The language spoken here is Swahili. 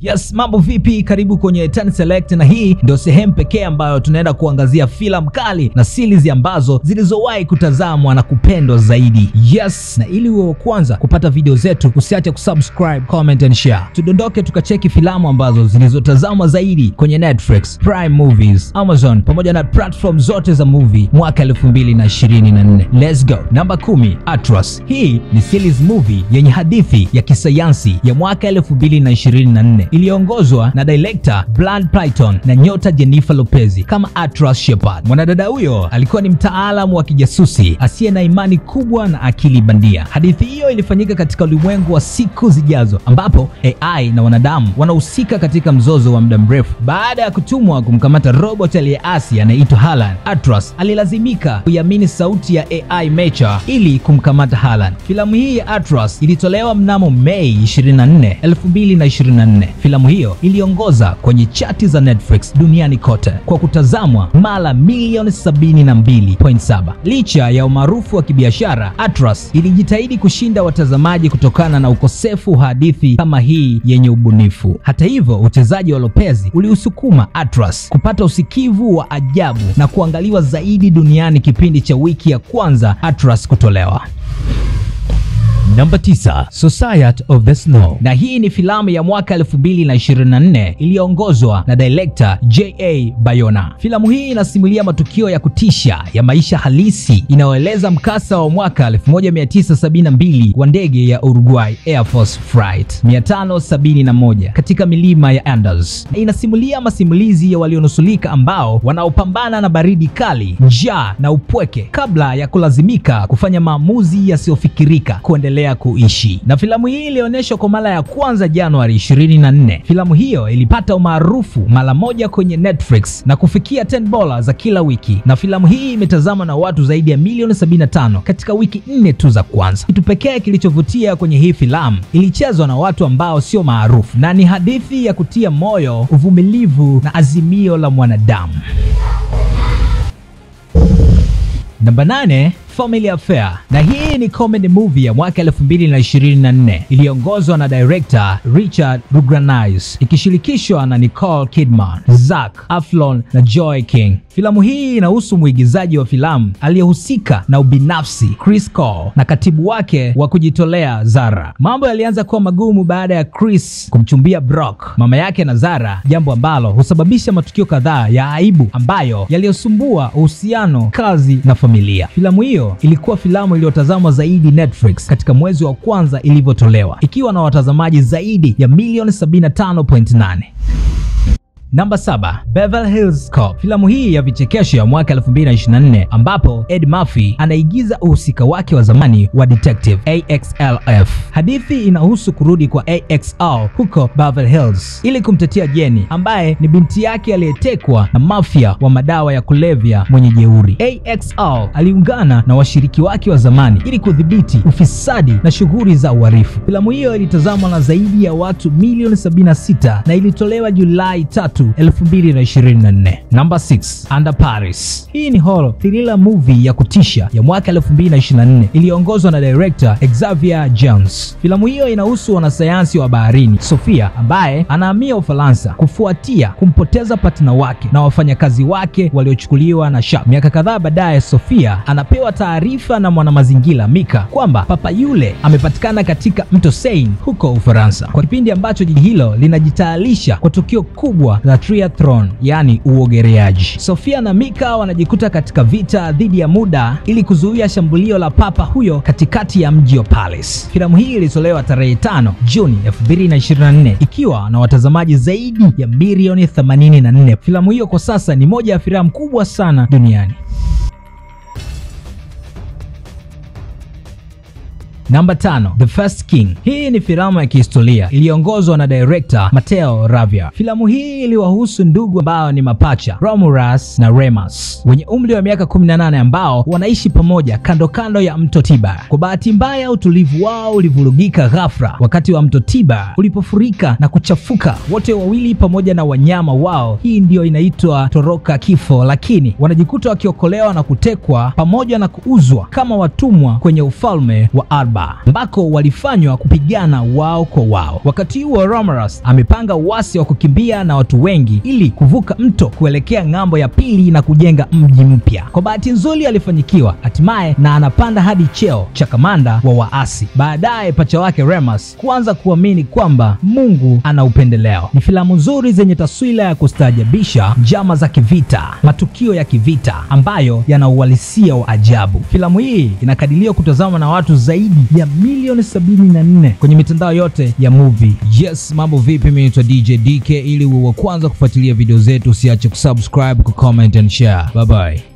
Yes, mambo vipi? Karibu kwenye Tan Select, na hii ndio sehemu pekee ambayo tunaenda kuangazia filamu kali na series ambazo zilizowahi kutazamwa na kupendwa zaidi. Yes, na ili uwe kwanza kupata video zetu, usiache kusubscribe, comment and share. Tudondoke tukacheki filamu ambazo zilizotazamwa zaidi kwenye Netflix, Prime Movies, Amazon pamoja na platform zote za movie mwaka 2024. Let's go. Namba 10, Atlas. Hii ni series movie yenye hadithi ya kisayansi ya mwaka 2024 iliongozwa na director Brad Playton na nyota Jennifer Lopez kama Atlas Shepard. Mwanadada huyo alikuwa ni mtaalamu wa kijasusi asiye na imani kubwa na akili bandia. Hadithi hiyo ilifanyika katika ulimwengu wa siku zijazo ambapo AI na wanadamu wanahusika katika mzozo wa muda mrefu. Baada ya kutumwa kumkamata robot aliyeasi anaitwa Harlan, Atlas alilazimika kuiamini sauti ya AI Mecha ili kumkamata Harlan. Filamu hii ya Atlas ilitolewa mnamo Mei 24, 2024. Filamu hiyo iliongoza kwenye chati za Netflix duniani kote kwa kutazamwa mara milioni 72.7. Licha ya umaarufu wa kibiashara, Atlas ilijitahidi kushinda watazamaji kutokana na ukosefu wa hadithi kama hii yenye ubunifu. Hata hivyo, uchezaji wa Lopez uliusukuma Atlas kupata usikivu wa ajabu na kuangaliwa zaidi duniani kipindi cha wiki ya kwanza Atlas kutolewa. Namba 9, Society of the Snow. Na hii ni filamu ya mwaka 2024 iliyoongozwa na director J.A. Bayona. Filamu hii inasimulia matukio ya kutisha ya maisha halisi inayoeleza mkasa wa mwaka 1972 wa ndege ya Uruguay Air Force Flight 571 katika milima ya Andes. Inasimulia masimulizi ya walionusulika ambao wanaopambana na baridi kali, njaa na upweke kabla ya kulazimika kufanya maamuzi yasiyofikirika kuendelea kuishi. Na filamu hii ilionyeshwa kwa mara ya kwanza Januari 24. Filamu hiyo ilipata umaarufu mara moja kwenye Netflix na kufikia $10 za kila wiki. Na filamu hii imetazamwa na watu zaidi ya milioni 75 katika wiki 4 tu za kwanza. Kitu pekee kilichovutia kwenye hii filamu, ilichezwa na watu ambao sio maarufu na ni hadithi ya kutia moyo, uvumilivu na azimio la mwanadamu. Namba 8, Family Affair. Na hii ni comedy movie ya mwaka 2024 iliongozwa na director Richard Rugranise ikishirikishwa na Nicole Kidman, Zac Efron na Joey King. Filamu hii inahusu mwigizaji wa filamu aliyehusika na ubinafsi Chris Cole na katibu wake wa kujitolea Zara. Mambo yalianza kuwa magumu baada ya Chris kumchumbia Brock, mama yake na Zara, jambo ambalo husababisha matukio kadhaa ya aibu ambayo yaliyosumbua uhusiano, kazi na familia. Filamu hiyo ilikuwa filamu iliyotazamwa zaidi Netflix katika mwezi wa kwanza ilivyotolewa, ikiwa na watazamaji zaidi ya milioni 75.8. Namba 7, Beverly Hills Cop. Filamu hii ya vichekesho ya mwaka 2024 ambapo Ed Murphy anaigiza uhusika wake wa zamani wa detective AXLF. Hadithi inahusu kurudi kwa AXL huko Beverly Hills ili kumtetea Jenny ambaye ni binti yake aliyetekwa na mafia wa madawa ya kulevya mwenye jeuri. AXL aliungana na washiriki wake wa zamani ili kudhibiti ufisadi na shughuli za uhalifu. Filamu hiyo ilitazamwa na zaidi ya watu milioni 76 na ilitolewa Julai 3, 2024. Number 6, Under Paris. Hii ni horror thriller movie ya kutisha ya mwaka 2024 iliyoongozwa na director Xavier Jones. Filamu hiyo inahusu wanasayansi wa baharini Sofia ambaye anahamia Ufaransa kufuatia kumpoteza partner wake na wafanyakazi wake waliochukuliwa na shark. Miaka kadhaa baadaye, Sofia anapewa taarifa na mwanamazingira Mika kwamba papa yule amepatikana katika mto Seine huko Ufaransa, kwa kipindi ambacho jiji hilo linajitayarisha kwa tukio kubwa la triathlon, yani uogeleaji. Sofia na Mika wanajikuta katika vita dhidi ya muda ili kuzuia shambulio la papa huyo katikati ya mji wa Paris. Filamu hii ilitolewa tarehe 5 Juni 2024 ikiwa na watazamaji zaidi ya milioni 84. Filamu hiyo kwa sasa ni moja ya filamu kubwa sana duniani. Namba 5, The First King. Hii ni filamu ya kihistoria iliyoongozwa na director Matteo Ravia. Filamu hii iliwahusu ndugu ambao ni mapacha Romulus na Remus wenye umri wa miaka 18 ambao wanaishi pamoja kando kando ya mto Tiber. Kwa bahati mbaya, utulivu wao ulivurugika ghafla wakati wa mto Tiber ulipofurika na kuchafuka, wote wawili pamoja na wanyama wao. Hii ndiyo inaitwa toroka kifo, lakini wanajikuta wakiokolewa na kutekwa pamoja na kuuzwa kama watumwa kwenye ufalme wa Alba. Narba ambako walifanywa kupigana wao kwa wao. Wakati huo Romulus amepanga uasi wa kukimbia na watu wengi ili kuvuka mto kuelekea ng'ambo ya pili na kujenga mji mpya. Kwa bahati nzuri alifanyikiwa hatimaye na anapanda hadi cheo cha kamanda wa waasi. Baadaye pacha wake Remus kuanza kuamini kwamba Mungu ana upendeleo. Ni filamu nzuri zenye taswira ya kustaajabisha, njama za kivita, matukio ya kivita ambayo yana uhalisia wa ajabu. Filamu hii inakadiriwa kutazamwa na watu zaidi ya milioni 74 kwenye mitandao yote ya movie. Yes, mambo vipi? Mimi naitwa DJ DK. Ili uwe wa kwanza kufuatilia video zetu, usiache kusubscribe, kucomment and share. Bye bye.